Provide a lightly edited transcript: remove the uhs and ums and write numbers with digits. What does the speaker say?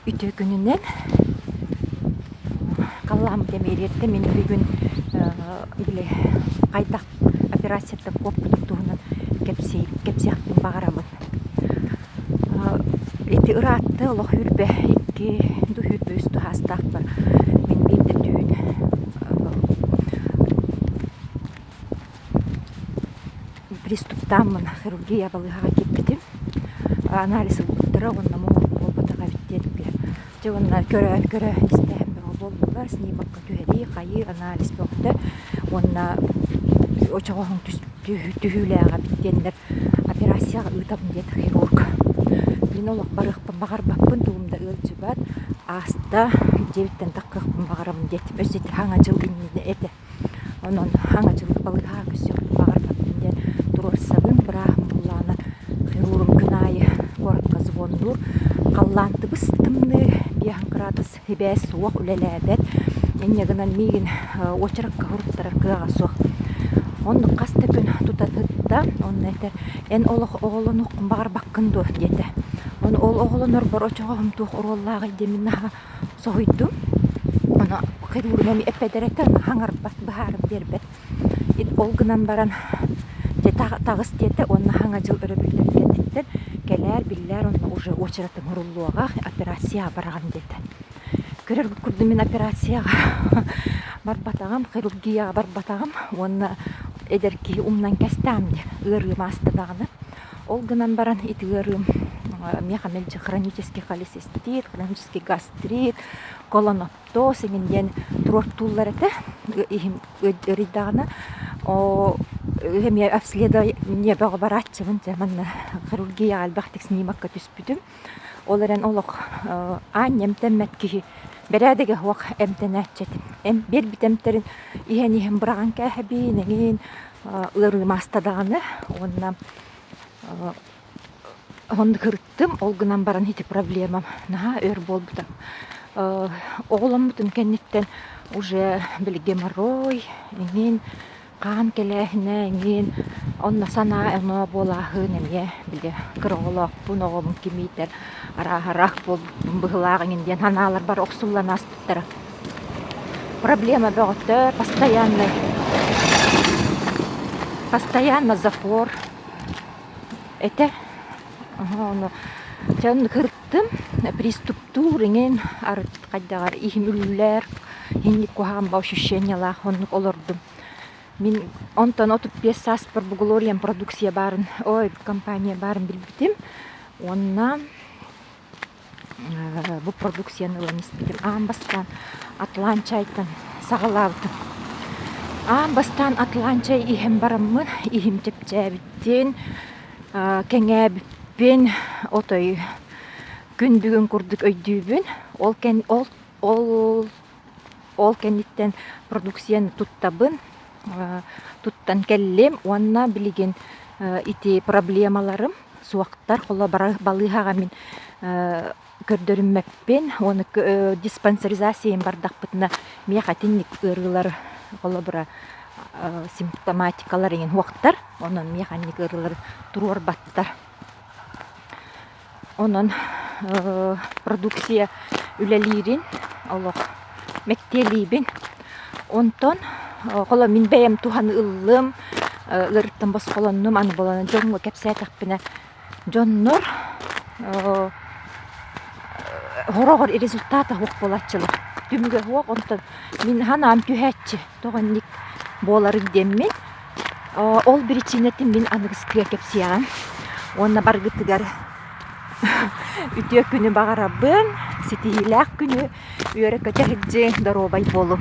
Үтүө күнүнэн халлаан тэмириэрдэ мин бүгүн били хайдах операцияттан куоппутум туһунан кэпсиэхпин баҕарабын. Ити ыраатта олох 22 дуу 23 дуу саастаахпар мин биирдэ түүн Приступтааммын хирургия балыыһаҕа киирбитим. Анализ ылбыттара уонна муҥур буолбатах эбит диэн Дьэ уонна көрө-көрө истээһин бөҕө буоллулар, снимокка түһэрии, хайыы, анализ бөҕөтө уонна очоҕоһуҥ түһүүлээҕэ эбит диэннэр операцияҕа ыытабын диэтэ хирург. Мин олох барыахпын баҕарбаппын, тугум да ыалдьыбат, ааста, дьиэбиттэн таххыахпын баҕарабын диэтим. Өссө ити хаҥа дьыл иннинэ этэ. Онон хаҥа дьыл балыыһаҕа көрсүөхпүн баҕарбаппын диэн туруорсабын. Бырааһым буллаҕына хирурум күн аайы куоракка звоннуур. Халлаан тыбыс-тымныы, биэһэн кыраадыс сибээс суох, үлэлээбэт. Инньэ гынан миигин уочаракка уруттарар кыаҕа суох. Оннук хас да күн тута сытта. Онно этэр: «Эн олох оҕолонуоххун баҕарбаккын дуо?» диэтэ. Ону ол оҕолонорбор очоҕоһум туох оруоллааҕый диэн мин наһаа Соһуйдум. Ону хирурум эмиэ эппэтэр хаҥарбат, быһааран биэрбэт. Ол гынан баран дьэ таҕыс диэтэ уонна хаҥа дьыл өрөбүллэр кэнниттэн кэлээр, биллээр онно уже уочаратым уруллуоҕа, операцияҕа бараҕын диэтэ. Көрөргүт курдук мин операцияҕа барбатаҕым, хирургияҕа барбатаҕым уонна эдэр киһи умнан кэстэҕим диэн ыарыым ааста даҕаны. Ол гынан баран ити ыарыым миэхэ мэлдьи хронический холецистит, хронический гастрит, колоноптоз эҥин диэн туруортууллар этэ. Иһим ыарыйдаҕына эмиэ обследование бөҕө барааччыбын дьэ манна хирургияҕа элбэхтик снимокка түспүтүм. Ол эрэн олох аанньа эмтэммэт киһи бэрээдэгэ суох эмтэнээччи этим. Эм биэрбит эмтэрин иһэн-иһэн быраҕан кээһэбин эҥин ыарыым ааста даҕаны уонна оннук ырыттым, ол гынан баран ити проблемам наһаа өр буолбута. Оҕоломмутум кэнниттэн уже били геморрой эҥин, хаан кэлээһинэ эҥин, онно санаа оноо буолааһын эмиэ били кыра оҕолоохпун, оҕобун ким иитэр, арааһараах буолбуппун быһыылаах эҥин диэн санаалар бары охсуллан ааспыттара. Проблема бөҕөтө, постоянный постоянно запор этэ. Ону дьэ оннук ырыттым, приступтуур иҥин арыт хайдаҕар иһим үллэр, инник куһаҕан ба ощущениелаах оннук олордум. Мин онтон 35 сааспар бу Глориям продукция баарын, ой, компания баарын билбитим. Уонна Бу продукцияны ылан испитим. Аан бастаан атлаан чайтан саҕалаабытым. Аан бастаан атлаан чай иһэн бараммын, иһим чэпчээбиттин, кэҥээбиппин отой күн бүгүн курдук өйдүүбүн. Ол кэн ол ол ол кэнниттэн продукцияны туттабын, туттан кэллим уонна билигин ити проблемаларым суохтар. Холобура, балыыһаҕа мин көрдөрүммэппин уонна диспансеризацияйын бардахпытына миэхэ итинник ыарыылар холобура симптоматикалар иҥин суохтар. Онон миэхэ инник ыарыылары туруорбаттар. Онон продукция үлэлиирин олох мэктиэлиибин. Онтон холо мин бэйэм туһаны ыллым, ыарыттан босхолоннум, аны буолан дьоҥҥо кэпсээтэхпинэ дьоннор хороҕор результата суох буолааччылар. Түмүгэ суох, онтон мин санаам түһээччи, тоҕо инник буоларый диэммин Ол биричиинэтин мин аныгыскыга кэпсиэҕим уонна баргытыгар үтүө күнү баҕарабын, ситиһиилээх күнү, үөрэ-көтө сылдьыҥ, доруобай буолуҥ.